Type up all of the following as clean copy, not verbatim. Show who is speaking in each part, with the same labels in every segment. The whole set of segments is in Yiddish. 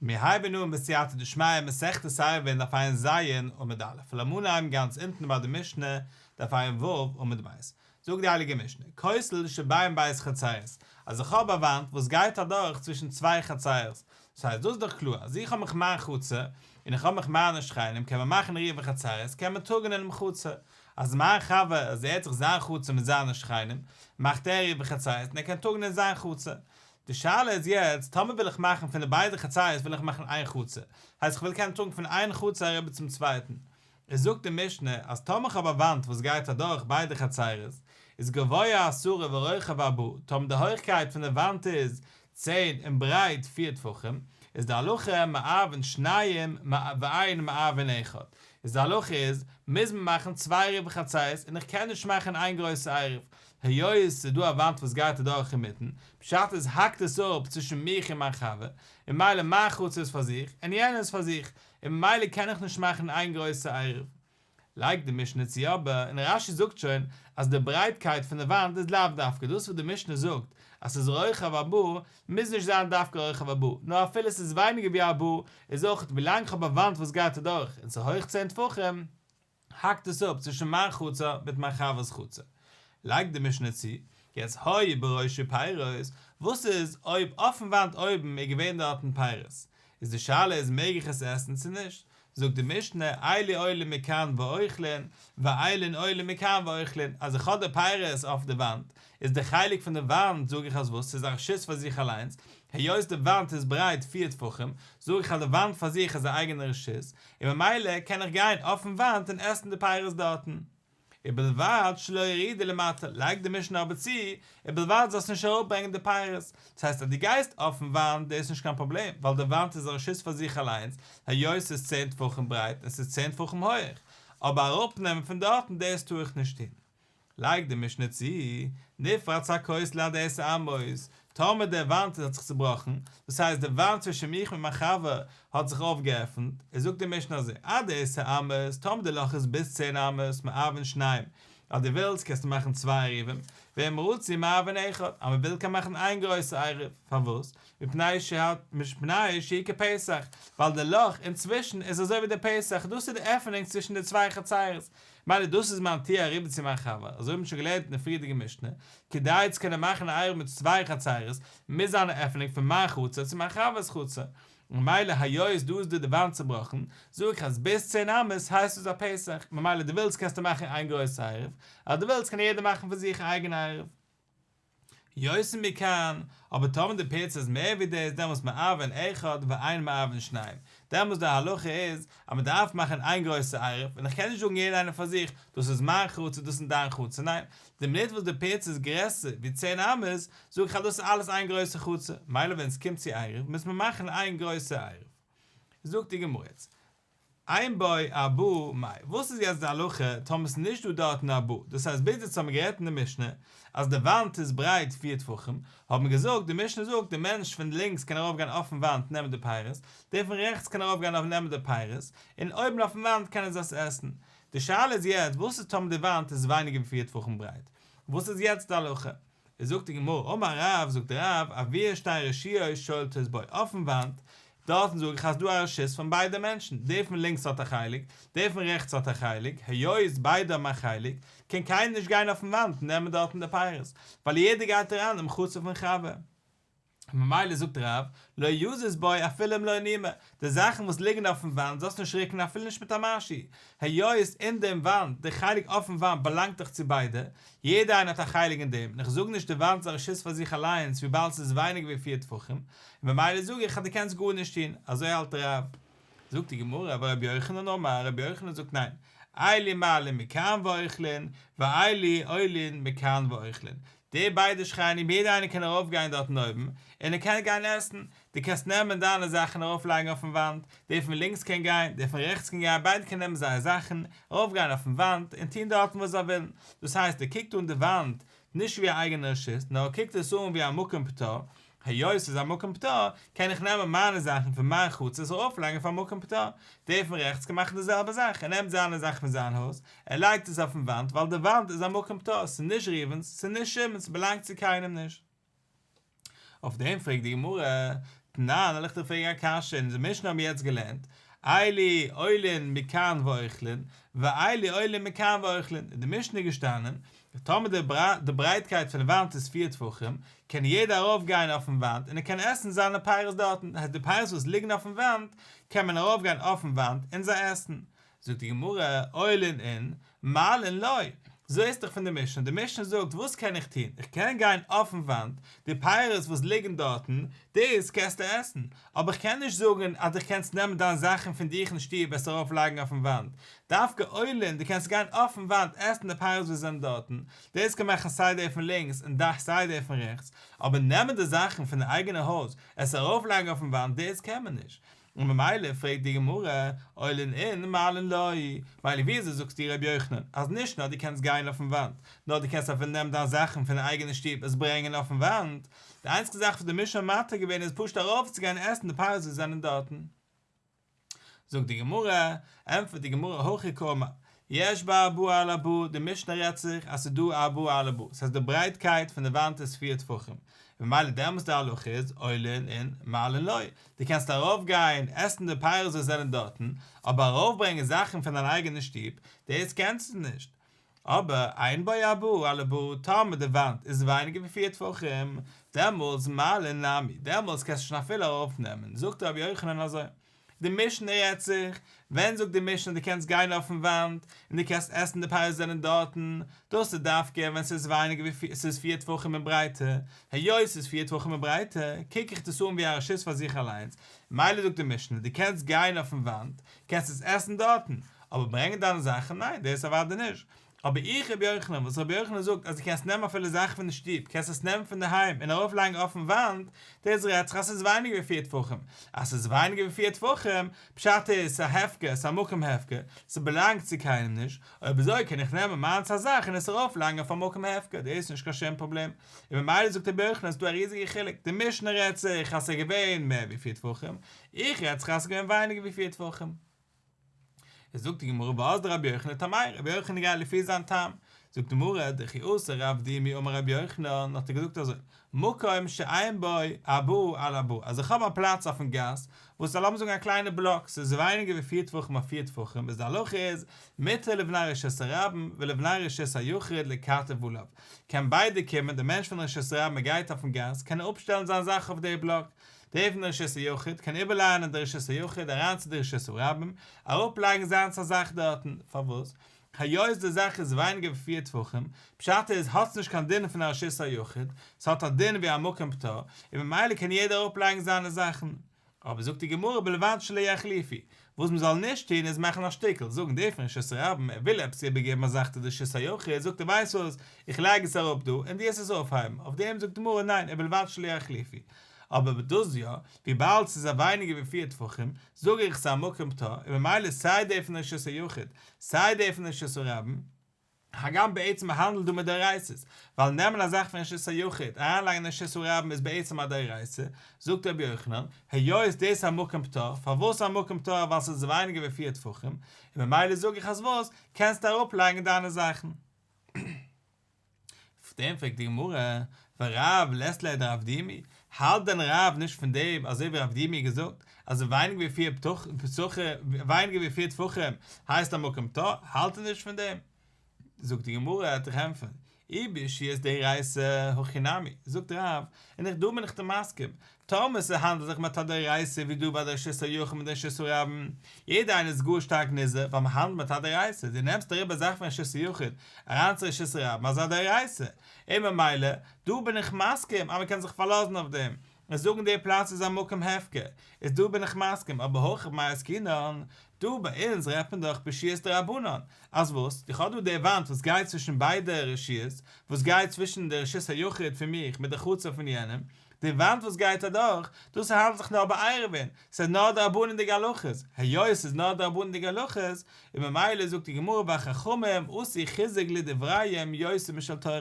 Speaker 1: מיר הייבן אן בסייעתא דשמיא מסכת עירובין דף ע"ז עמוד א', לאמיר אנהייבן גאנץ אונטן ביי די משנה, דף ע"ו עמוד ב'. זאגט די הייליגע משנה, כותל שבין ב' חצרות, אז איך האב א וואנט וואס גייט אדורך צווישן צוויי חצרות, דאס הייסט דאס איז דאך קלאר אז איך האב מיך מיין חצר און איך האב מיך מיינע שכנים קען מען מאכן עירובי חצרות קען מען טראגן אינעם חצר, אז מיין חבר אז ער האט זיך זיין חצר מיט זיינע שכנים מאכט ער עירובי חצרות און ער קען טראגן אין זיין חצר, די שאלה איז יעצט, טאמער וויל איך מאכן פון די ביידע חצרות וויל איך מאכן איין חצר, הייסט איך וויל קענען טראגן פון איין חצר אריבער צום צווייטן, איז זאגט די משנה אז טאמער איך האב א וואנט וואס גייט אדורך ביידע חצרות, איז גבוה עשרה ורוחב ארבעה, טאמער די הויכקייט פון די וואנט איז צען און ברייט פיר טפחים, איז די הלכה מערבין שניים ואין מערבין אחד, איז די הלכה איז, מוז מען מאכן צוויי עירובי חצרות און איך קען נישט מאכן איין גרויסע עירוב, היות ס'איז דא א וואנט וואס גייט אדורך אינמיטן, פשט איז האקט עס אפ צווישן מיך און מיין חבר, און ממילא מיין חצר איז פאר זיך, און יענער איז פאר זיך, און ממילא קען איך נישט מאכן איין גרויסע עירוב. לייגט די משנה צו אבער, און רש"י זאגט שוין, אז די ברייטקייט פון די וואנט איז לאו דווקא דאס וואס די משנה זאגט אז ס'איז רוחב ארבעה, מוז נישט זיין דווקא רוחב ארבעה, נאר אפילו ס'איז ווייניגער ווי ארבעה, איז אויך ווילאנג כ'האב א וואנט וואס גייט אדורך און ס'איז הויך צען טפחים, האקט עס אפ צווישן מיין חצר מיט מיין חבר'ס חצר. לייגט די משנה צו, יעצט היו בראשו פירות, וואס איז אויב אויפן וואנט אויבן איז געווען דארטן פירות, איז די שאלה איז מעג איך עס עסן צו נישט, זאגט די משנה, אלו עולין מכאן ואוכלין, ואלין עולין מכאן ואוכלין, אז איך האב די פירות אויף די וואנט, איז די חלק פון די וואנט זאג איך אז וואס, ס'איז א רשות פאר זיך אליינס, היות די וואנט איז ברייט פיר טפחים, זאג איך אז די וואנט פאר זיך איז א אייגענע רשות, און ממילא קען איך גיין אויפן וואנט און עסן די פירות דארטן. ובלבד שלא יורידו למטה, לייגט די משנה אבער צו, ובלבד זאלסט נישט אראפברענגען די פירות, דאס הייסט אז דו גייסט אויפן וואנט דאס איז נישט קיין פראבלעם, ווייל די וואנט איז א רשות פאר זיך אליינס, היות ס'איז צען טפחים ברייט און ס'איז צען טפחים הויעך, אבער אראפנעמען פון דארטן דאס טאר איך נישט טון. לייגט די משנה צו, נפרץ הכותל עד עשר אמות, טאמער דער וואנט האט זיך צובראכן, דאס הייסט די וואנט צווישן מיך מיט מיין חבר האט זיך אויפגעעפנט, איז זאגט די משנה אזוי, עד עשר אמות, טאמער די לאך איז ביז צען אמות, מערבין שניים, אז דו ווילסט קענסטו מאכן צוויי עירובים, ואם רצו מערבין אחד, אז מען וויל קען מאכן איין גרויסע עירוב, פארוואס? מפני מפני שהוא כפתח, ווייל די לאך אינצווישן איז אזוי ווי די פתח, דאס איז די עפענונג צווישן די צוויי חצרות, מילא דאס איז מיין טיר אריבער צו מיין חבר, אזוי האט מען שוין געלערנט אין די פריערדיגע משנה, כדי צו קענען מאכן א עירוב מיט צוויי חצרות, מוז זיין א עפענונג פון מיין חצר צו מיין חבר'ס חצר, און ממילא היות דא איז דא די וואנט צובראכן, זאג איך אז ביז צען אמות הייסט עס א פתח, ממילא דו ווילסט קענסטו מאכן איין גרויסע עירוב, אז דו ווילסט קען יעדער מאכן פאר זיך א אייגענע עירוב. יותר מכאן, אבער טאמער די פירצה איז מער ווי דאס דעמאלטס מערבין אחד ואין מערבין שניים, דעמאלטס די הלכה איז אז מען דארף מאכן איין גרויסע עירוב, און איך קען נישט זאגן יעדער איינער פאר זיך דאס איז מיין חצר דאס איז דיין חצר, ניין, די מינוט וואס די פירצה איז גרעסער ווי צען אמות, זאג איך אז דאס איז אלעס איין גרויסע חצר, מילא ווען עס קומט צו עירוב מוז מען מאכן איין גרויסע עירוב. זאגט די גמרא יעצט, אין בו ארבעה מאי, וואס איז יעצט די הלכה טאמער ס'איז נישט דא דארטן ארבעה, דאס הייסט ביז יעצט האבן מיר גערעדט אין די משנה אז די וואנט איז ברייט פיר טפחים, האט מען געזאגט די משנה זאגט די מענטש פון לינקס קען ארויף גיין אויפן וואנט נעמען די פירות, דער פון רעכטס קען ארויף גיין אויף נעמען די פירות, און אויבן אויפן וואנט קענען זיי עס עסן. די שאלה איז יעצט וואס איז טאמער די וואנט איז ווייניגער ווי פיר טפחים ברייט, וואס איז יעצט די הלכה? איז זאגט די גמרא, אמר רב, זאגט רב, עבור שתי רשויות שולטות בו, אויפן וואנט, דארטן זאג איך אז דא א רשות פון ביידע מענטשן, דער פון לינקס האט א חלק, דער פון רעכטס האט א חלק, היות ביידע האבן א חלק, קען קיינער נישט גיין אויפן וואנט נעמען דארטן די פירות, ווייל יעדער גייט אריין אינעם חצר פון חבר. ממילא זאגט רב, לא יזיז בו אפילו במלוא נימא, די זאכן וואס ליגן אויפן וואנט זאלסט נישט ריקן אפילו נישט מיט א משהו, היות אין דעם וואנט, די חלק אויפן וואנט באלאנגט דאך צו ביידע, יעדער איינער האט א חלק אין דעם, און איך זאג נישט די וואנט איז א רשות פאר זיך אליינס וויבאלד ס'איז ווייניגער ווי פיר טפחים, און ממילא זאג איך אז דו קענסט גארנישט טון, אזוי האלט רב. זאגט די גמרא, ורבי יוחנן אמר, רבי יוחנן זאגט ניין, אלו מעלין מכאן ואוכלין, ואלו עולין מכאן ואוכלין, די ביידע שכנים יעדער איינער קען ארויף גיין דארטן אויבן, און ער קען גיין עסן, דו קענסט נעמען דיינע זאכן ארויף לייגן אויפן וואנט, דער פון לינקס קען גיין, דער פון רעכטס קען גיין, ביידע קענען נעמען זייער זאכן, ארויף גיין אויפן וואנט, און טון דארטן וואס זיי ווילן, דאס הייסט ער קוקט אן די וואנט נישט ווי א אייגענע רשות, נאר ער קוקט עס אן ווי א מקום פטור, היות ס'איז א מקום פטור, קען איך נעמען מיינע זאכן פון מיין חצר עס ארויפלייגן אויף א מקום פטור. דער פון רעכטס קען מאכן די זעלבע זאך, ער נעמט זיינע זאכן פון זיין הויז, ער לייגט עס אויפן וואנט, ווייל די וואנט איז א מקום פטור, ס'איז נישט ראובן'ס, ס'איז נישט שמעון'ס, ס'באלאנגט צו קיינעם נישט. אויף דעם פרעגט די גמרא, תנן, וועל איך דיר פרעגן א קשיא, אין אונזער משנה האבן מיר יעצט געלערנט, אלו עולין מכאן ואוכלין, ואלו עולין מכאן ואוכלין, אין די משנה איז געשטאנען, טאמער די ברייטקייט פון די וואנט איז פיר טפחים, קען יעדער ארויף גיין אויפן וואנט און ער קען עסן זיינע פירות דארטן, דאס הייסט די פירות וואס ליגן אויפן וואנט, קען מען ארויף גיין אויפן וואנט און זיי עסן. זאגט די גמרא, עולין אין, מעלין לא. זעסט דאך פון די משנה, די משנה זאגט וואס קען איך טון, איך קען גיין אויפן וואנט, די פירות וואס ליגן דארטן, דאס קענסטו עסן, אבער איך קען נישט זאגן אז דו קענסט נעמען דיין זאכן פון דיך אין שטוב עס ארויף לייגן אויפן וואנט, דווקא עולין, דו קענסט גיין אויפן וואנט עסן די פירות וואס זענען דארטן, דאס קען מאכן סיי דער פון לינקס און סיי דער פון רעכטס, אבער נעמען די זאכן פון די אייגענע הויז עס ארויף לייגן אויפן וואנט דאס קען מען נישט, און ממילא פרעגט די גמרא, עולין אין מעלין לא, מילא וויאזוי זאגסטו ר' יוחנן אז נישט נאר דו קענסט גיין אויפן וואנט, נאר דו קענסט אפילו נעמען דיין זאכן פון די אייגענע שטוב עס ברענגען אויפן וואנט, די איינציגע זאך וואס די משנה האט מתיר געווען איז פשוט ארויפצוגיין עסן די פירות וואס זענען דארטן. זאגט די גמרא, ענטפערט די גמרא הכי קאמר, יש בה ארבעה על ארבעה, די משנה רעדט זיך אז ס'איז דא ארבעה על ארבעה, ס'הייסט די ברייטקייט פון די וואנט איז פיר טפחים, ממילא דעמאלטס די הלכה איז עולין אין מעלין לא, דו קענסט ארויף גיין עסן די פירות וואס זענען דארטן, אבער ארויף ברענגען זאכן פון דיין אייגענע שטוב, דאס קענסטו נישט. אבער אין בה ארבעה על ארבעה, טאמער די וואנט איז ווייניגער ווי פיר טפחים, דעמאלטס מעלין נמי, דעמאלטס קענסטו שוין אפילו ארויף נעמען, זאגט רבי יוחנן אזוי. די משנה רעדט זיך, ווען זאגט די משנה דו קענסט גיין אויפן וואנט און דו קענסט עסן די פירות זענען דארטן, דאס איז דווקא ווען ס'איז ווייניגער ווי פיר, ס'איז פיר טפחים אין ברייטע, היות ס'איז פיר טפחים אין ברייטע, קוק איך דאס אן ווי א רשות פאר זיך אליינס, מילא זאגט די משנה דו קענסט גיין אויפן וואנט, קענסט עס עסן דארטן, אבער ברענגען דיינע זאכן ניין דאס אוודאי נישט, אבער איך רבי יוחנן וואס רבי יוחנן זאגט אז דו קענסט נעמען אפילו זאכן פון די שטוב, קענסט עס נעמען פון די היים און ארויף לייגן אויפן וואנט, דאס רעדט זיך אז ס'איז ווייניגער ווי פיר טפחים, אז ס'איז ווייניגער ווי פיר טפחים, פשט איז ס'איז א הפקר, ס'איז א מקום הפקר, ס'באלאנגט צו קיינעם נישט, אויב אזוי קען איך נעמען מיינס א זאך און עס ארויף לייגן אויף א מקום הפקר, דאס איז נישט קיין שום פראבלעם, און ממילא זאגט רבי יוחנן אז ס'איז דא א ריזיגע חילוק, די משנה רעדט זיך אז ס'איז געווען מער ווי פיר טפחים, איך רעדט זיך אז ס'איז געווען ווייניגער ווי פיר טפחים. איז זאגט די גמרא ואזדא רבי יוחנן לטעמיה, רבי יוחנן גייט לפי זיין טעם, זאגט די גמרא דכי אתא רב דימי אמר רבי יוחנן האט ער געזאגט אזוי, מקום שאין בו ארבעה על ארבעה, אז איך האב א פלאץ אויפן גאס וואס איז לאמיר זאגן א קליינע בלאק, ס'איז ווייניגער ווי פיר טפחים אויף פיר טפחים, איז די הלכה איז, מותר לבני רשות הרבים ולבני רשות היחיד לכתף עליו, קען ביידע קומען, די מענטש פון רשות הרבים ער גייט אויפן גאס קען ער אפשטעלן זיין זאך אויף די בלאק, דער פון די רשות היחיד קען איבערלייענען די רשות היחיד אריין צו די רשות הרבים, אראפלייגן זיינס א זאך דארטן, פארוואס? היות די זאך איז ווייניגער ווי פיר טפחים, פשט איז האטס נישט קיין דין פון א רשות היחיד, ס'האט א דין ווי א מקום פטור, און ממילא קען יעדער אראפלייגן זיינע זאכן. אבער זאגט די גמרא ובלבד שלא יחליפו, וואס מ'זאל נישט טון איז מאכן א שטיקל, זאגן דער פון רשות הרבים ער וויל עפעס איבערגעבן א זאך צו די רשות היחיד, זאגט ער ווייסט וואס, איך לייג עס אראפ דא, און דו וועסט עס אויפהייבן, אויף דעם זאגט די גמרא ניין ובלבד שלא יחליפו. אבער דאס יא, וויבאלד ס'איז א ווייניגער ווי פיר טפחים, זאג איך ס'איז א מקום פטור, און ממילא סיי דער פון רשות היחיד, סיי דער פון רשות הרבים, הגם בעצם מ'האנדלט דא מיט דאורייתא'ס, ווייל נעמען א זאך פון רשות היחיד אריינלייגן אין רשות הרבים איז בעצם א דאורייתא, זאגט רבי יוחנן, היות דאס איז א מקום פטור, פארוואס א מקום פטור ווייל ס'איז ווייניגער ווי פיר טפחים, און ממילא זאג איך אז וואס, קענסטו אראפלייגן דיינע זאכן. אויף דעם פרעגט די גמרא, ורב לית ליה דרב דימי, האלט דען רב נישט פון דעם אזוי ווי רב דימי האט געזאגט אז ווייניגער ווי פיר ווייניגער ווי פיר טפחים הייסט א מקום פטור, האלט ער נישט פון דעם? זאגט די גמרא, וועט איך ענטפערן, אי ברשויות דאורייתא הכי נמי, זאגט רב, און איך דא בין איך דיר מסכים, טאמער ס'האנדלט זיך מיט א דאורייתא ווי דא ביי די רשות היחיד מיט די רשות הרבים, יעדער איינער איז גאר שטארק נזהר ווייל מ'האנדלט מיט א דאורייתא, דו נעמסט אריבער א זאך פון רשות היחיד אריין צו רשות הרבים אזא דאורייתא, און ממילא דא בין איך מסכים אז מ'קען זיך פארלאזן אויף דעם, און זאגן די פלאץ איז א מקום הפקר, איז דא בין איך מסכים, אבער הכא במאי עסקינן, דא ביי אונז רעדט מען דאך ברשויות דרבנן, אז וואס? איך האב דא די וואנט וואס גייט צווישן ביידע רשויות, וואס גייט צווישן די רשות היחיד פון מיך מיט די חצר פון יענעם, די וואנט וואס גייט אדורך, דאס האנדלט זיך נאר ביי עירובין, ס'איז נאר דרבנן'דיגע הלכות, היות ס'איז נאר דרבנן'דיגע הלכות, און ממילא זאגט די גמרא והחכמים עשו חיזוק לדבריהם יותר משל תורה,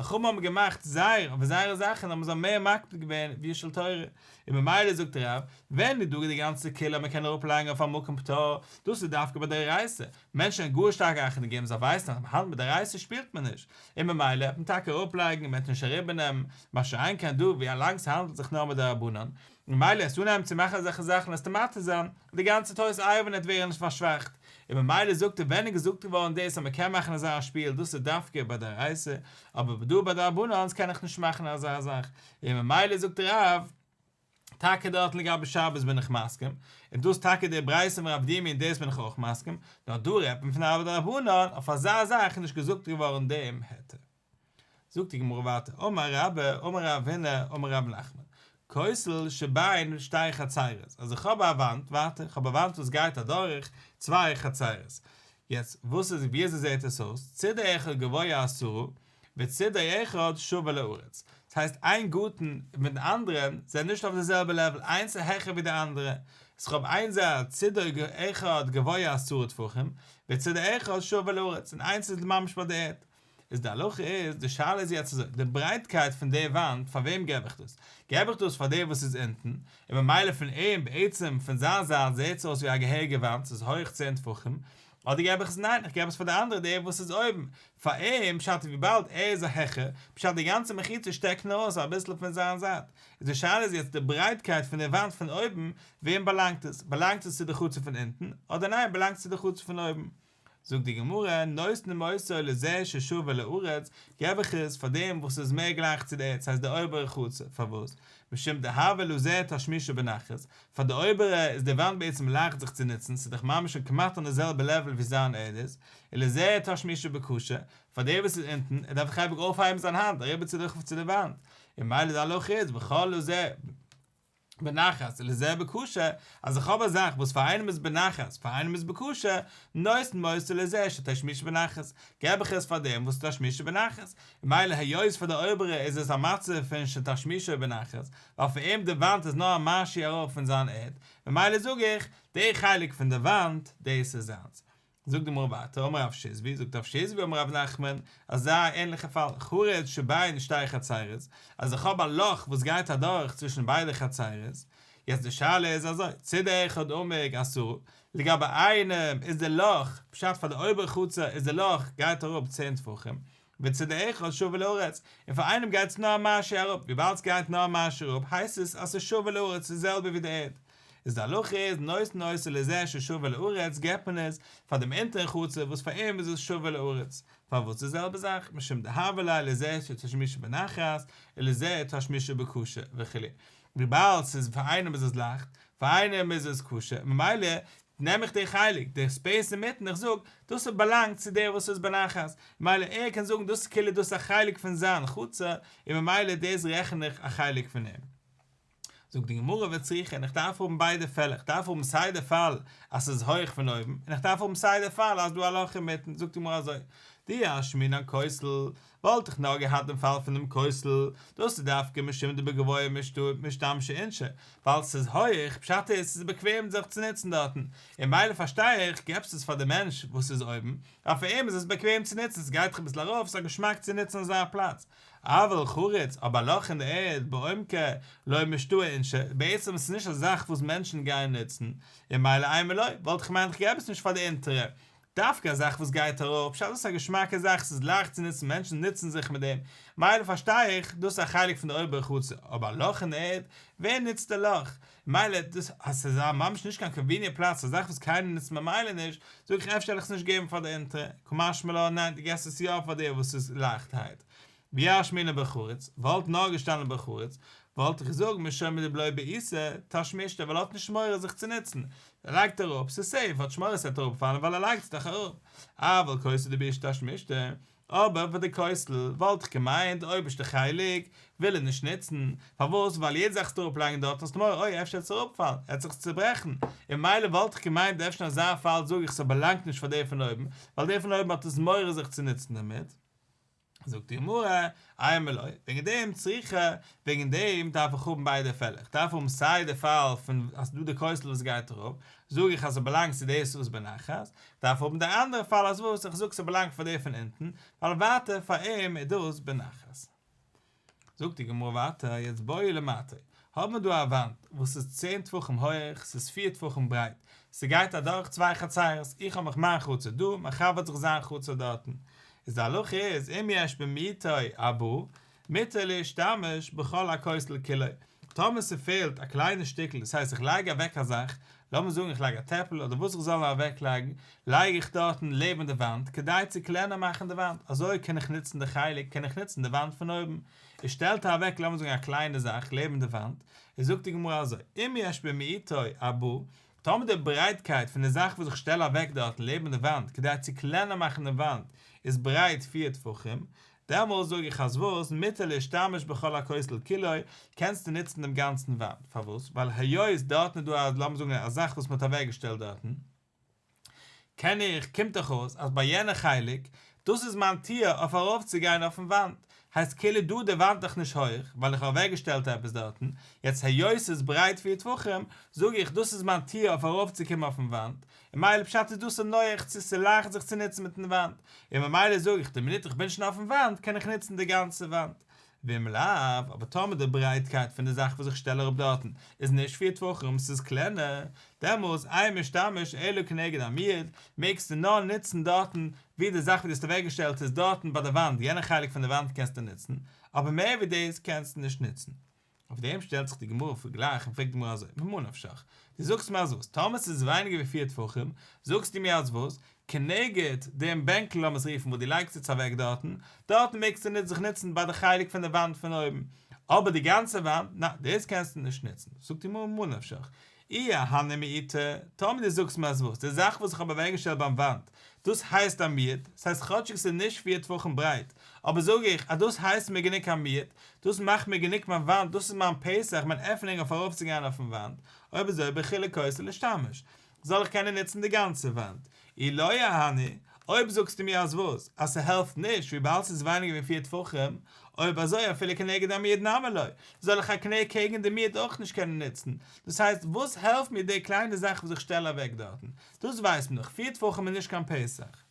Speaker 1: חכמים האבן געמאכט זייער אויף זייערע זאכן האבן זיי מער מקפיד געווען ווי של תורה, און ממילא זאגט רב, ווען איז דא די גאנצע קולא אז מ'קען אראפלייגן אויף א מקום פטור, דאס איז דווקא ביי דאורייתא, מענטשן זענען גאר שטארק אכטונג געבן זיי ווייסן אז מ'האנדלט מיט דאורייתא שפילט מען נישט, און ממילא וועט מען טאקע אראפלייגן און מ'וועט נישט אריבערנעמען, מה שאין כן דא ווי א לאנג. ווילאנג ס'האנדלט זיך נאר מדרבנן, ממילא עסט אנהייבן צו מאכן אזעלכע זאכן עסטו מתיר זיין, די גאנצע תורת עירובין וועט ווערן פארשוואכט, און ממילא זאגט ער ווען איז געזאגט געווארן דאס אז מ'קען מאכן אזא שפיל דאס איז דווקא ביי דאורייתא, אבער דא ביי דרבנן'ס קען איך נישט מאכן אזא זאך, און ממילא זאגט רב, טאקע דארט לגבי שבת בין איך מסכים, און דאס טאקע די ברייתא פון רב דימי און דאס בין איך אויך מסכים, נאר דא רעדט מען פון א דרבנן, אויף אזא זאך איז נישט געזאגט געווארן דעם היתר. זאגט די גמרא ווייטער, אמר רבה, אמר רב הונא, אמר רב נחמן, כותל שבין שתי חצרות, אז איך האב א וואנט, ווייטער, איך האב א וואנט וואס גייט אדורך צוויי חצרות, יעצט וואס איז ווי אזוי זעט עס אויס, צידו אחד גבוה עשרה, וצידו אחד שווה לארץ, דאס הייסט איין גארטן מיטן אנדערן זענען נישט אויף די זעלבע לעוול, איינס איז העכער ווי די אנדערע, אז כ'האב איין זייט צידו אחד גבוה עשרה טפחים, וצידו אחד שווה לארץ, און איינס איז ממש ביי די ערד. איז די הלכה איז, די שאלה איז יעצט אזוי, די ברייטקייט פון די וואנט פאר וועם געב איך דאס? געב איך דאס פאר דער וואס איז אונטן, און ממילא פון אים בעצם פון זיין זייט זעט עס אויס ווי א געהעריגע וואנט, ס'איז הויך צען טפחים, אדער געב איך עס ניין, איך געב עס פאר די אנדערע דער וואס איז אויבן, פאר אים פשט איז וויבאלד ער איז א העכער, פשט די גאנצע מחיצה שטעקט נאר אויס אביסל פון זיין זייט, איז די שאלה איז יעצט די ברייטקייט פון די וואנט פון אויבן, וועם באלאנגט עס, באלאנגט עס צו די חצר פון אונטן, אדער ניין באלאנגט עס צו די חצר פון אויבן. זאגט די גמרא, נותנין אותו לזה ששווה לארץ, געב איך עס פאר דעם וואס איז מער גלייך צו די ערד, ס'הייסט די אויבערע חצר, פארוואס? משום דהוה לזה תשמישו בנחת, פאר די אויבערע איז די וואנט בעצם לייכט זיך צו נוצן, ס'איז דאך ממש און כמעט אן די זעלבע לעוול ווי זיין ערד איז, ולזה תשמישו בקשה, פאר דער וואס איז אונטן, ער דארף דאך אייביג אויפהייבן זיין האנט אריבער צו די צו די וואנט, און ממילא די הלכה איז וכל לזה בנחת ולזה בקשה, אז איך האב א זאך וואס פאר איינעם איז בנחת פאר איינעם איז בקשה, נותנין אותו לזה שתשמישו בנחת, געב איך עס פאר דעם וואס תשמישו בנחת, ממילא היות פאר די אויבערע איז עס א מצב פון שתשמישו בנחת, ווייל פאר אים די וואנט איז נאר א משהו ארויף פון זיין ערד, ממילא זאג איך, די חלק פון די וואנט, דאס איז זיינס. זאגט די גמרא ווייטער, אמר רב שיזבי, זאגט רב שיזבי אמר רב נחמן, אזא ענליכע פאל, חריץ שבין שתי חצרות, אז איך האב א לאך וואס גייט אדורך צווישן ביידע חצרות, יעצט די שאלה איז אזוי, צידו אחד עמוק עשרה, לגבי איינעם איז די לאך, פשט פאר די אויבערע חצר איז די לאך גייט אראפ צען טפחים, וצידו אחד שווה לארץ, און פאר איינעם גייט עס נאר א משהו אראפ, וויבאלד עס גייט נאר א משהו אראפ הייסט עס אז עס איז שווה לארץ, ס'איז די זעלבע ווי די ערד. איז די הלכה איז נותנין אותו לזה ששווה לארץ געבט מען עס פאר דעם אונטערן חצר וואס פאר אים איז עס שווה לארץ, פארוואס די זעלבע זאך, משום דהוה ליה לזה שתשמישו בנחת ולזה תשמישו בקשה וכו', וויבאלד ס'איז פאר איינעם איז עס לייכט, פאר איינעם איז עס קשה, ממילא נעם איך די חלק, די ספעיס אינמיטן, איך זאג, דאס באלאנגט צו דער וואס איז בנחת, ממילא ער קען זאגן דאס איז כאילו דאס איז א חלק פון זיין חצר, און ממילא דאס רעכן איך א חלק פון אים. זאגט די גמרא וצריכא, און איך דארף האבן ביידע פעלער, איך דארף האבן סיי די פאל אז ס'איז הויך פון אויבן, און איך דארף האבן סיי די פאל אז דא א לאך אינמיטן, זאגט די גמרא אזוי, דאי אשמעינן כותל, וואלט איך נאר געהאט דעם פאל פון דעם כותל, דאס איז דווקא משום דבגבוה משתמשי אינשי, ווייל ס'איז הויך, פשט איז ס'איז באקוועם זיך צו נוצן דארטן, און מילא פארשטיי איך, געבסט עס פאר די מענטש וואס איז אויבן, ווייל פאר אים איז עס באקוועם צו נוצן, ס'גייט דאך אביסל ארויף, ס'איז א געשמאק צו נוצן אזא פלאץ. אבל חריץ, אבער א לאך אין די ערד, בעומקא, לא משתעי אינשי, בעצם איז עס נישט א זאך וואס מענטשן גייען נוצן, און מילא אימא לא, וואלט איך געמיינט איך געב עס נישט פאר די אונטערע, דווקא א זאך וואס גייט ארויף, פשט דאס איז א געשמאקע זאך, ס'איז לייכט צו נוצן, מענטשן נוצן זיך מיט דעם, מילא פארשטיי איך, דאס איז א חלק פון די אויבערע חצר, אבער א לאך אין די ערד, ווער נוצט די לאך? מילא דאס אז ס'איז א ממש נישט קיין קאנוויניענט פלאץ, א זאך וואס קיינער נוצט ממילא נישט, זאג איך אפשר וועל איך עס נישט געבן פאר די אונטערע, קא משמע לן ניין דו געבסט עס יא פאר דער וואס איז לייכטהייט. ואי אשמעינן בחריץ, וואלט נאר געשטאנען בחריץ, וואלט איך געזאגט משום דבלא בעיסה תשמישתו ווייל ער האט נישט מורא זיך צו נוצן, ער לייגט אראפ, ס'איז סעיף, האט נישט מורא ס'וועט אראפפאלן ווייל ער לייגט עס דאך אראפ, אבל כותל דבאיש תשמישתו, אבער פאר די כותל וואלט איך געמיינט די אויבערשטע חלק וויל ער נישט נוצן, פארוואס ווייל יעדע זאך וואס אראפלייגן דארט האסטו מורא אוי אפשר וועט עס אראפפאלן, ער וועט זיך צוברעכן, און מילא וואלט איך געמיינט אפשר אין אזא פאל זאג איך ס'באלאנגט נישט פאר דער פון אויבן, ווייל דער פון אויבן האט עס מורא זיך צו נוצן דערמיט. זאגט די גמרא, אימא לא, וועגן דעם צריכא, וועגן דעם דארף איך האבן ביידע פעלער, איך דארף האבן סיי די פאל פון אז ס'דא די כותל וואס גייט אראפ, זאג איך אז ס'באלאנגט צו דאס וואס בנחת, איך דארף האבן די אנדערע פאל אז וואס, איך זאג ס'באלאנגט פאר דער פון אונטן, ווייל ווייטער פאר אים איז דאס בנחת. זאגט די גמרא ווייטער, יעצט בעי למטו, האבן מיר דא א וואנט וואס איז צען טפחים הויעך, ס'איז פיר טפחים ברייט, ס'גייט אדורך צוויי חצרות, איך האב מיך מיין חצר דא, מיין חבר האט זיך זיין חצר דארטן, איז די הלכה איז, אם יש במעטו ארבעה. מותר להשתמש בכל הכותל כולו, טאמער ס'פעלט א קליינע שטיקל, דאס הייסט איך לייג אוועק א זאך, לאמיר זאגן איך לייג א טעפל אדער וואס איך זאל נאר אוועק לייגן, לייג איך דארטן לעבן די וואנט כדי צו קלענער מאכן די וואנט, אזוי קען איך נוצן די חלק, קען איך נוצן די וואנט פון אויבן. איז שטעלט ער אוועק לאמיר זאגן א קליינע זאך לעבן די וואנט, איז זאגט די גמרא אזוי, אם יש במיעוטו ארבעה, טאמער די ברייטקייט פון די זאך וואס איך שטעל אוועק דארטן לעבן די וואנט כדי צו קלענער מאכן די וואנט איז ברייט פיר טפחים, דעמאלס זאג איך אז וואס, מותר להשתמש בכל הכותל כולו, קענסטו נוצן דעם גאנצן וואנט, פארוואס? ווייל היות דארטן איז דא א לאמיר זאגן א זאך וואס מען האט אוועקגעשטעלט דארטן, קען איך, קומט דאך אויס אז ביי יענע חלק, דאס איז מיין טיר אויף ארויפצוגיין אויפן וואנט, הייסט כאילו דא די וואנט דאך נישט הויך, ווייל איך האב אוועקגעשטעלט עפעס דארטן, יעצט היות ס'איז ברייט פיר טפחים, זאג איך דאס איז מיין טיר אויף ארויפצוקומען אויפן וואנט, און ממילא פשט איז דאס איז נוח צו ס'לייכט זיך צו נוצן מיטן וואנט, און ממילא זאג איך די מינוט איך בין שוין אויפן וואנט קען איך נוצן די גאנצע וואנט. ואם לאו, אבער טאמער די ברייטקייט פון די זאך וואס איך שטעל אראפ דארטן איז נישט פיר טפחים ס'איז קלענער, דעמאלס אין משתמש אלא כנגד המועד, מעגסטו נאר נוצן דארטן ווי די זאך ווי דו האסט אוועקגעשטעלט איז דארטן ביי די וואנט, יענע חלק פון די וואנט קענסטו נוצן, אבער מער ווי דאס קענסטו נישט נוצן. אויף דעם שטעלט זיך די גמרא פאר גלייך און פרעגט די גמרא אזוי, ממה נפשך, דו זאגסט מיר אז וואס, טאמער ס'איז ווייניגער ווי פיר טפחים, זאגסטו מיר אז וואס, כנגד דעם בענקל לאמיר עס רופן וואס דו לייגסט יעצט אוועק דארטן, דארטן מעגסטו נישט זיך נוצן ביי די חלק פון די וואנט פון אויבן, אבער די גאנצע וואנט, ניין, דאס קענסטו נישט נוצן. זאגט די גמרא ממה נפשך, אי אהני מיעוטא, טאמער דו זאגסט מיר אז וואס, די זאך וואס איך האב אוועקגעשטעלט ביים וואנט, דאס הייסט א מיעוט, ס'הייסט כאטשיג ס'איז נישט פיר טפחים ברייט, אבער זאג איך אז דאס הייסט מיר גענוג א מיעוט, דאס מאכט מיר גענוג מיין וואנט, דאס איז מיין פתח, מיין עפענונג אויף ארויפצוגיין אויפן וואנט, אויב אזוי בכולו כותל לישתמש, זאל איך קענען נוצן די גאנצע וואנט. אי לא אהני, אויב זאגסטו מיר אז וואס? אז ס'העלפט נישט וויבאלד ס'איז ווייניגער ווי פיר טפחים, אויב אזוי אפילו כנגד המועד נמי לא, זאל איך אקעגן די מועד אויך נישט קענען נוצן, דאס הייסט וואס העלפט מיר די קליינע זאך וואס איך שטעל אוועק דארטן, דאס ווייסט מען דאך, פיר טפחים איז נישט קיין פתח.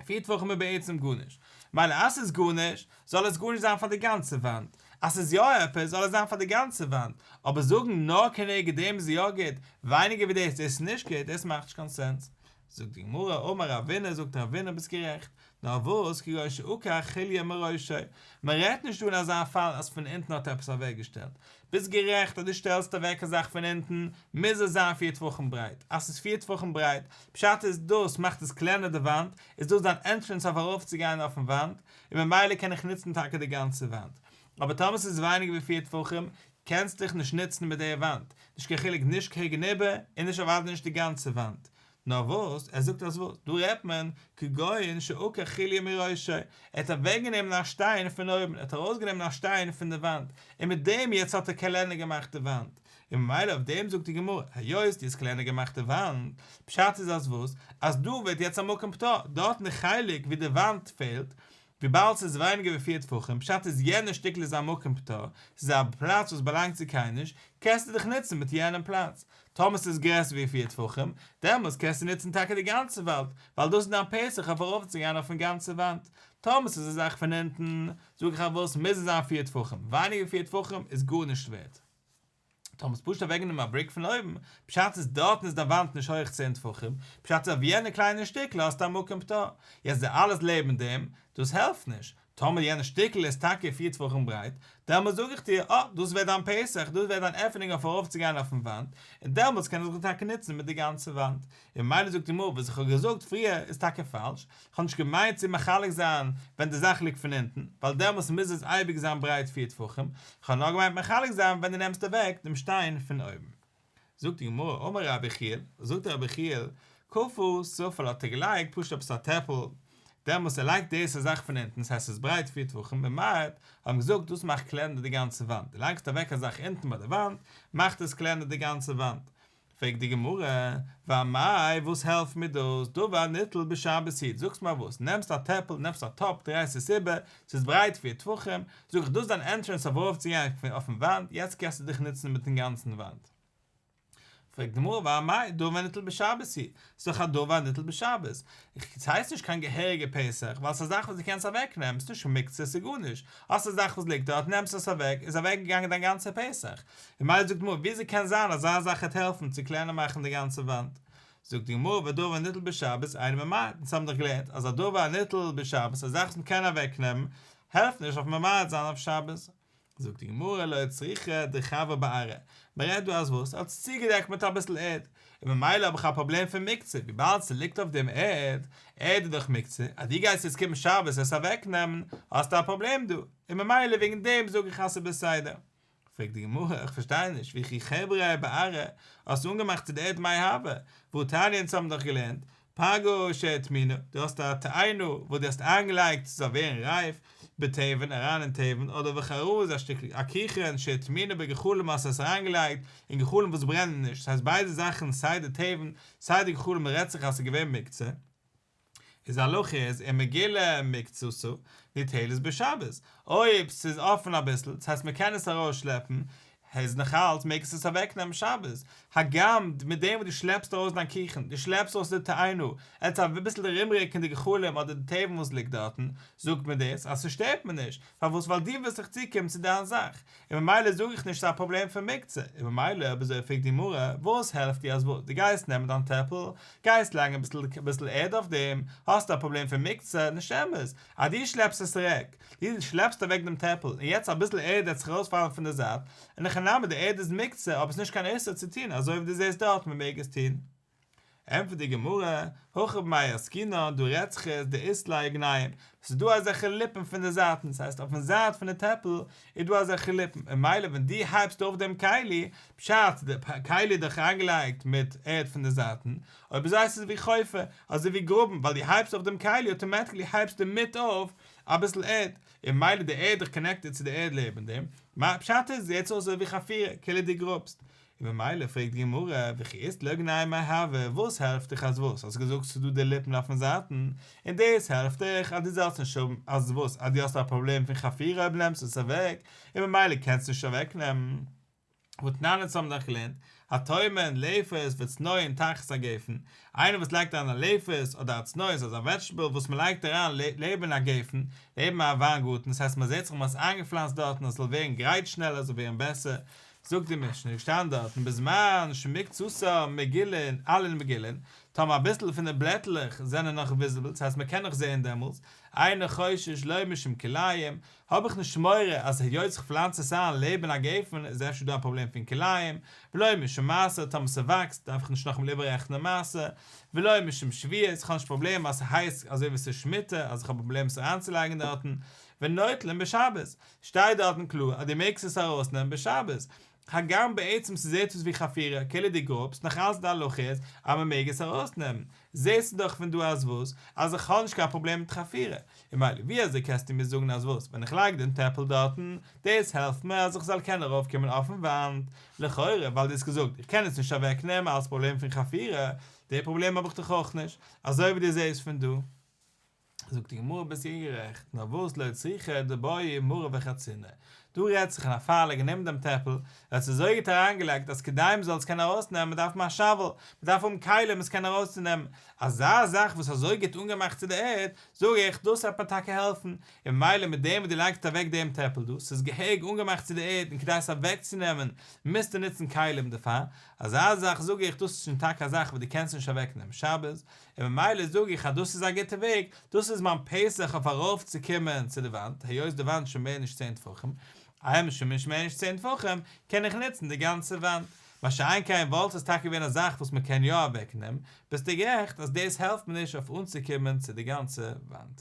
Speaker 1: פיר טפחים איז בעצם גארנישט. מילא אז ס'איז גארנישט, זאל עס גארנישט זיין פאר די גאנצע וואנט. אז ס'איז יא עפעס, זאל עס זיין פאר די גאנצע וואנט. אבער זאגן נאר כנגד דעם איז יא גוט, ווייניגער ווי דאס איז נישט גוט, דאס מאכט נישט קיין סענס. זאגט די גמרא, אמר רבינא, זאגט רבינא ביסט גערעכט, נאר וואס, כגון שעקר חוליא מראשו, מען רעדט נישט דא אין אזא פאל אז פון אונטן האט ער עפעס אוועקגעשטעלט, ביסט גערעכט אז דו שטעלסט אוועק א זאך פון אונטן, מוז עס זיין פיר טפחים ברייט, אז ס'איז פיר טפחים ברייט, פשט איז דאס מאכט עס קלענער די וואנט, איז דאס דיין ענטרענס אויף ארויפצוגיין אויפן וואנט, און ממילא קען איך נוצן טאקע די גאנצע וואנט. אבער טאמער ס'איז ווייניגער ווי פיר טפחים, קענסט דיך נישט נוצן מיט די וואנט, נישט קיין חילוק נישט קעגן איבער און נישט אוודאי נישט די גאנצע וואנט, נאר וואס, ער זאגט אז וואס, דא רעדט מען, כגון שעקר חוליא מראשו, ער האט אוועקגענומען א שטיין פון אויבן, ער האט ארויסגענומען א שטיין פון די וואנט, און מיט דעם יעצט האט ער קלענער געמאכט די וואנט, און ממילא אויף דעם זאגט די גמרא, היות דו האסט קלענער געמאכט די וואנט, פשט איז אז וואס, אז דא ווערט יעצט א מקום פטור, דארט אין די חלק ווי די וואנט פעלט, וויבאלד ס'איז ווייניגער ווי פיר טפחים, פשט איז יענע שטיקל איז א מקום פטור, ס'איז א פלאץ וואס באלאנגט צו קיינער נישט, קענסטו דיך נוצן מיט יענעם פלאץ. טאמער ס'איז גרעסער ווי פיר טפחים, דעמאלס קענסטו נוצן טאקע די גאנצע וואנט, ווייל דאס איז דיין פתח אויף ארויפצוגיין אויפן גאנצע וואנט. טאמער ס'איז א זאך פון אונטן, זאג איך אז וואס, מוז עס זיין פיר טפחים, ווייניגער ווי פיר טפחים איז גארנישט ווערט. טאמער האסט פשוט אוועקגענומען א בריק פון אויבן, פשט איז דארטן איז די וואנט נישט הויך צען טפחים, פשט איז אויף יענע קליינע שטיקל האסטו א מקום פטור, יעצט די אלעס לעבן דעם, דאס העלפט נישט, טאמער יענע שטיקל איז טאקע פיר טפחים ברייט, דעמאלטס זאג איך דיר, אה, דאס ווערט דיין פתח, דאס ווערט דיין עפענונג אויף ארויפצוגיין אויפן וואנט, און דעמאלטס קען איך זיך טאקע נוצן מיט די גאנצע וואנט. און ממילא זאגט די גמרא, וואס איך האב געזאגט פריער איז טאקע פאלש, כ'האב נישט געמיינט צו מחלק זיין ווען די זאך ליגט פון אונטן, ווייל דעמאלטס מוז עס אייביג זיין ברייט פיר טפחים, כ'האב נאר געמיינט מחלק זיין ווען דו נעמסט אוועק דעם שטיין פון אויבן. זאגט די גמרא, אמר רבי יחיאל, זאגט רבי יחיאל, כפה ספל האט ער געלייגט פשוט עפעס א טעפל, דעמאלטס ער לייגט דאס א זאך פון אונטן, ס'הייסט ס'איז ברייט פיר טפחים, ממעט, האט מען געזאגט דאס מאכט קלענער די גאנצע וואנט, דו לייגסט אוועק א זאך אונטן ביי די וואנט, מאכט עס קלענער די גאנצע וואנט. פרעגט די גמרא, ואמאי וואס העלפט מיר דאס, דבר ניטל בשבת הוא, זאגסט מיר וואס, נעמסט א טעפל, נעמסט א טאפ, דרייסט עס איבער, ס'איז ברייט פיר טפחים, זאג איך דאס איז דיין ענטרענס אויף ארויף צו גיין אויפן וואנט, יעצט קענסטו דיך נוצן מיטן גאנצן וואנט. פרעגט די גמרא, ואמאי דבר ניטל בשבת הוא, ס'איז דאך א דבר ניטל בשבת, ס'הייסט נישט קיין געהעריגע פתח, ווייל ס'איז א זאך וואס דו קענסט אוועק נעמען, ס'איז נישט מוקצה, ס'איז גארנישט, האסט א זאך וואס ליגט דארט, נעמסט עס אוועק, איז אוועק געגאנגען דיין גאנצע פתח. און ממילא זאגט די גמרא, וויאזוי קען זיין אז אזא זאך העט העלפן צו קלענער מאכן די גאנצע וואנט? זאגט די גמרא, ודבר ניטל בשבת אינו ממעט, אונז האבן דאך געלערנט אז א דבר ניטל בשבת, א זאך וואס מ'קען אוועק נעמען, העלפט נישט אויף ממעט זיין אויף שבת. זאגט די גמרא לא צריכא דחוור בארעא, מען רעדט דא אז וואס? ער האט עס צוגעדעקט מיט אביסל ערד, און ממילא האב איך א פראבלעם פון מוקצה, וויבאלד ס'ליגט אויף דעם ערד, ערד איז דאך מוקצה, אז דו גייסט יעצט קומען שבת עס אוועקנעמען, האסטו א פראבלעם דא, און ממילא וועגן דעם זאג איך אז ס'איז בסדר. פרעגט די גמרא, איך פארשטיי נישט, וכי חיבריה בארעא, האסט אנגעמאכט צו די ערד מאי הוי, והתניא אונז האבן דאך געלערנט, פגה שהטמינה, דו האסט א תאנה וואס דו האסט איינגעלייגט ס'זאל ווערן רייף, בתבן, אריין אין תבן, אדער וחרוז א שטיקל א קיכן שהטמינה בגחלים האסט עס אריינגעלייגט אין גחלים וואס ברענען נישט, ס'הייסט ביידע זאכן סיי די תבן סיי די גחלים רעדט זיך אז ס'איז געווען מוקצה, איז די הלכה איז אם מגולה מקצתה ניטלת בשבת, אויב ס'איז אפן אביסל, ס'הייסט מ'קען עס ארויסשלעפן, איז נאכאלץ מעגסט עס אוועקנעמען שבת, הגם מיט דעם וואס דו שלעפסט ארויס דיין קיכן, דו שלעפסט ארויס די תאנה, עט אביסל ארומרוקן די גחלים אדער די תבן וואס ליגט דארטן, זאגט מען דאס אז ס'שטערט מיר נישט, פארוואס ווייל דו ווילסט דאך צוקומען צו דיין זאך, און ממילא זאג איך נישט ס'איז א פראבלעם פון מוקצה, און ממילא אויב אזוי פרעגט די גמרא, וואס העלפט דיר אז וואס, דו גייסט נעמען דיין טעפל, גייסט לייגן אביסל אביסל ערד אויף דעם, האסטו א פראבלעם פון מוקצה, נישט אמת, אז דו שלעפסט עס אוועק, דו שלעפסט אוועק דעם טעפל, און יעצט אביסל ערד וועט זיך ארויספאלן פון די זייט, אין הכי נמי די ערד איז מוקצה אבער ס'איז נישט קיין איסור צו טון אזוי ווי דו זעסט דארט מ'מעג עס טון. ענטפערט די גמרא, הכא במאי עסקינן, דא רעדט זיך עס דאית ליה אוגניים, ס'איז דא אזעלכע ליפן פון די זייטן, ס'הייסט אויפן זייט פון די טעפל איז דא אזעלכע ליפן, און ממילא ווען דו הייבסט אויף דעם כלי, פשט די כלי איז דאך איינגעלייגט מיט ערד פון די זייטן, אויב אזוי הייסט עס ווי חופר, אזוי ווי גראבן, ווייל דו הייבסט אויף דעם כלי אוטומעטיקלי הייבסטו מיט אויף אביסל ערד, און ממילא די ערד איז קאנעקטעד צו די ערד לעבן דעם, פשט איז זעט אויס אזוי ווי חפירה, כאילו דו גראבסט, און ממילא פרעגט די גמרא, וכי אית ליה אוגניים מאי הוי, וואס העלפט דיך אז וואס, האסט געזאגט ס'איז דא די ליפן אויפן זייטן, און דאס העלפט דיך אז דו זאלסט נישט האבן אז וואס, אז דו האסט א פראבלעם פון חפירה אויב נעמסט עס אוועק, און ממילא קענסטו נישט אוועק נעמען. והתנן אונז האבן דאך געלערנט, הטומן לפת וצנון תחת הגפן, איינער וואס לייגט אריין א לפת אדער א צנון אזא וועדזשטעבל וואס מען לייגט אריין לעבן א גפן, לעבן א וויינגארטן, דאס הייסט מען זעט זיך מען האט עס איינגעפלאנצט דארטן אז עס זאל ווערן גרייט שנעלער עס זאל ווערן בעסער, זאגט די משנה, איז געשטאנען דארטן בזמן שמקצתן מגולין עלין מגולין, טאמער אביסל פון די בלעטלעך זענען נאך וויזיבל, דאס הייסט מען קען נאך זעהן דעמאלס, אינו חושש לא משום כלאים, האב איך נישט מורא אז היות איך פלאנץ עס איין לעבן א גפן איז אפשר דא א פראבלעם פון כלאים, ולא משום מעשר, טאמער ס'וואקסט דארף איך נישט נאכאמאל איבעררעכענען מעשר, ולא משום שביעית, איך האב נישט פראבלעם אז ס'הייסט אזוי ווי ס'איז שמיטה אז איך האב פראבלעם עס אריינצולייגן דארטן, ונוטלין בשבת, שטייט דארטן קלאר אז דו מעגסט עס ארויסנעמען בשבת, הגם בעצם ס'זעט אויס ווי חפירה, כאילו דו גראבסט, נאך אלץ די הלכה איז אז מ'מעג עס ארויסנעמען, זעסטו דאך פון דא אז וואס? אז איך האב נישט קיין פראבלעם מיט חפירה, און ממילא ווי אזוי קענסטו מיר זאגן אז וואס? ווען איך לייג דעם טעפל דארטן, דאס העלפט מיר אז איך זאל קענען ארויפקומען אויפן וואנט, לכאורה ווייל דו האסט געזאגט איך קען עס נישט אוועקנעמען אלס פראבלעם פון חפירה, די פראבלעם האב איך דאך אויך נישט, אזוי ווי דו זעסט פון דא. זאגט די גמרא ביסט גערעכט, נאר וואס לא צריכא דבעי מרא וחצינא, דא רעדט זיך אין א פאל ער האט גענומען דעם טעפל, ער האט עס אזוי גוט אריינגעלייגט אז כדי מען זאל עס קענען ארויסנעמען דארף מען א שאוועל, מען דארף האבן כלים עס קענען ארויסצונעמען, אזא זאך וואס אזוי גוט אנגעמאכט צו די ערד, זאג איך, דאס וועט מיר טאקע העלפן, און ממילא מיט דעם וואס דו לייגסט אוועק דעם טעפל דא, ס'איז געהעריג אנגעמאכט צו די ערד און כדי עס אוועקצונעמען מוזטו נוצן כלים דערפאר, אזא זאך זאג איך דאס איז שוין טאקע א זאך וואס דו קענסט נישט אוועקנעמען שבת, און ממילא זאג איך אז דאס איז א גוטע וועג, דאס איז מיין פתח אויף ארויף צו קומען צו די וואנט, היות די וואנט איז שוין מער נישט צען טפחים, איינמאל שוין נישט מער נישט צען טפחים, קען איך נוצן די גאנצע וואנט. מה שאין כן וואלט עס טאקע געווען א זאך וואס מען קען יא אוועק נעמען, ביסטו גערעכט אז דאס העלפט מיר נישט אויף אנצוקומען צו די גאנצע וואנט.